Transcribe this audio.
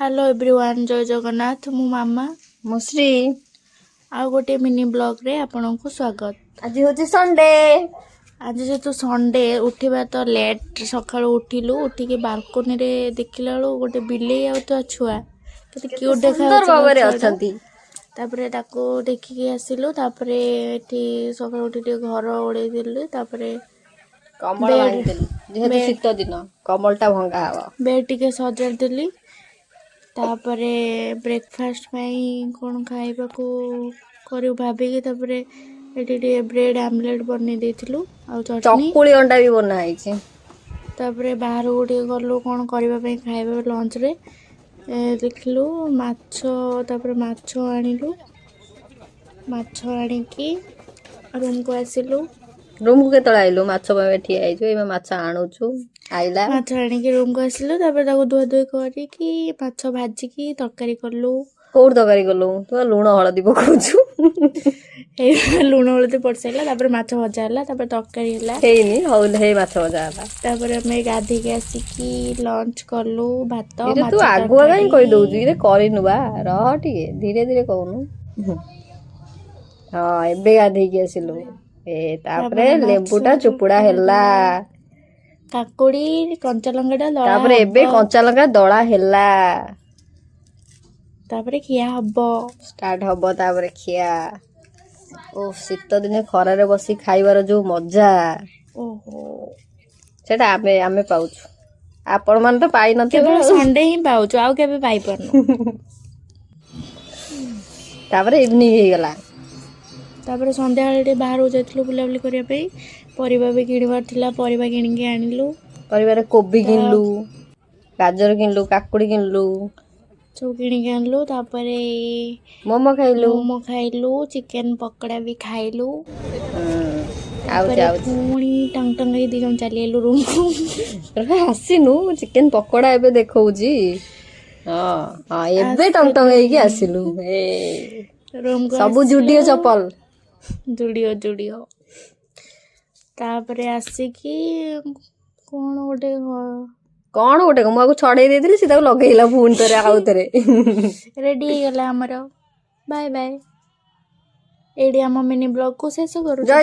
Hello everyone, ଜୟ ଜଗନ୍ନାଥ। ମୁଁ ମାମା। ମୁଁ ଶ୍ରୀ। ଆଉ ଗୋଟେ ମିନି ବ୍ଲଗ୍ରେ ଆପଣଙ୍କୁ ସ୍ୱାଗତ। ଆଜି ହଉଛି ସଣ୍ଡେ। ଆଜି ଯେହେତୁ ସଣ୍ଡେ, ଉଠିବା ତ ଲେଟ୍। ସକାଳୁ ଉଠିଲୁ, ଉଠିକି ବାଲକୋନିରେ ଦେଖିଲା ବେଳକୁ ଗୋଟେ ବିଲେଇ ଆଉ ତା ଛୁଆ କେତେ କ୍ୟୁଟ୍ ସୁନ୍ଦର ଦେଖାଯାଉଛି ଭାବରେ ଛୁଆଟା। ଅଛନ୍ତି। ତାପରେ ତାକୁ ଦେଖିକି ଆସିଲୁ। ତାପରେ ଏଠି ସକାଳୁ ଉଠି ଟିକେ ଘର ଓଳେଇ ଦେଲୁ। ତାପରେ କମଳ ବେଡ୍ ଭାଙ୍ଗିଦେଲୁ, ଯେହେତୁ ବେଡ୍ ଶୀତ ଦିନ, କମଳଟା ଭଙ୍ଗା ହବ। ବେଡ୍ ଟିକେ ସଜାଡ଼ି ଦେଲି। ତାପରେ ବ୍ରେକଫାଷ୍ଟ ପାଇଁ କ'ଣ ଖାଇବାକୁ କରିବୁ ଭାବିକି ତାପରେ ଏଠି ଟିକେ ବ୍ରେଡ୍ ଆମଲେଟ୍ ବନେଇ ଦେଇଥିଲୁ ଆଉ ଚଟନି। ଚକୁଳି ଅଣ୍ଡା ବି ବନା ହେଇଛି। ତାପରେ ବାହାରକୁ ଟିକେ ଗଲୁ କ'ଣ କରିବା ପାଇଁ ଖାଇବା ଲଞ୍ଚରେ। ଦେଖିଲୁ ମାଛ, ତାପରେ ମାଛ ଆଣିଲୁ। ମାଛ ଆଣିକି ରୁମ୍କୁ ଆସିଲୁ। ରୁମକୁ କେତେବେଳେ ଆଇଲୁ? ମାଛ ପାଇଁ ଠିଆ ହେଇଛୁ, ଏବେ ମାଛ ଆଣୁଛୁ, ଆଇଲା। ମାଛ ଆଣିକି ରୁମ୍କୁ ଆସିଲୁ। ତାପରେ ତାକୁ ଧୁଆ ଧୁଇ କରିକି ମାଛ ଭାଜିକି ତରକାରୀ କଲୁ। କୋଉଠି ତରକାରୀ କଲୁ? ତୁ ବା ଲୁଣ ହଳଦୀ ପକଉଛୁ। ଏଇ ଲୁଣ ହଳଦୀ ପଡ଼ିସାରିଲା, ତାପରେ ମାଛ ଭଜା ହେଲା, ତାପରେ ତରକାରୀ ହେଲା। ହେଇନି, ହଉ, ହେଇ ମାଛ ଭଜା ହେଲା। ତାପରେ ଆମେ ଗାଧେଇକି ଆସିକି ଲଞ୍ଚ କଲୁ, ଭାତ, ଇରେ, ତୁ ମାଛ ଆଗୁଆ କାହିଁ ତରକାରୀ। କହିଦଉଛୁ? ଇରେ, କରିନୁ ବା, ରହ ଟିକେ, ଧୀରେ ଧୀରେ କହୁନୁ। ହଁ, ଏବେ ଗାଧେଇକି ଆସିଲୁ ଏ। ତାପରେ ତାପରେ ମାଛ ଲେମ୍ବୁଟା ଚୁପୁଡା ତରକାରୀ ହେଲା। କାକୁଡ଼ି, କଞ୍ଚା ଲଙ୍କାଟା ଦଳା ତାପରେ ଏବେ ହବ। କଞ୍ଚା ଲଙ୍କା ଦଳା ହେଲା। ତାପରେ ଖିଆ ହବ। ଷ୍ଟାର୍ଟ ହବ ତାପରେ ଖିଆ। ଓ, ଶୀତ ଦିନେ ଖରାରେ ବସି ଖାଇବାର ଯୋଉ ମଜା, ଓହୋ, ସେଟା ଆମେ ପାଉଛୁ, ଆପଣ ମାନେ ତ ପାଇନଥିବେ। କେବଳ ଆଉ ସଣ୍ଡେ ହିଁ ପାଉଛୁ, ଆଉ କେବେ ପାଇପାରୁନୁ। ତାପରେ ଇଭିନିଂ ହେଇଗଲା। ତାପରେ ସନ୍ଧ୍ୟାବେଳେ ଟିକେ ବାହାରକୁ ଯାଇଥିଲୁ ବୁଲାବୁଲି କରିବା ପାଇଁ। ପରିବା ବି କିଣିବାର ଥିଲା, ପରିବା କିଣିକି ଆଣିଲୁ। ପରିବାରେ କୋବି ତା କିଣିଲୁ, ଗାଜର କିଣିଲୁ, କାକୁଡ଼ି କିଣିଲୁ। ସବୁ କିଣିକି ଆଣିଲୁ। ତାପରେ ମୋମୋ ଖାଇଲୁ। ମୋମୋ ଖାଇଲୁ, ଚିକେନ ପକୋଡ଼ା ବି ଖାଇଲୁ। ଆଉଛି। ତାପରେ ଆଉଛି। ପୁଣି ଟଙ୍ଗ ଟଙ୍ଗ ହେଇ 2 ଜଣ ଚାଲି ଆଇଲୁ ରୁମକୁ। ଆସିନୁ, ଚିକେନ ପକୋଡା ଏବେ ଦେଖଉଛି। ହଁ, ଏବେ ଟଙ୍ଗ ଟଙ୍ଗ ହେଇକି ଆସିଲୁ ଏ। ରୁମକୁ ସବୁ ଆସିଲୁ। ଜୁଡିଓ ଚପଲ। ଜୁଡ଼ିଓ, ଜୁଡ଼ିଓ। ତାପରେ ଆସିକି କ'ଣ ଗୋଟେ କଣ ଗୋଟେ, ମୁଁ ଆକୁ ଛଡେଇ ଦେଇଥିଲି, ସେ ତାକୁ ଲଗେଇଲା ପୁଣି ଥରେ, ଆଉ ଥରେ। ରେଡି ହେଇଗଲା ଆମର। Bye bye. ଏଇଠି ଆମ ମିନି ବ୍ଲଗକୁ ଶେଷ କରୁଛୁ। ଜୟ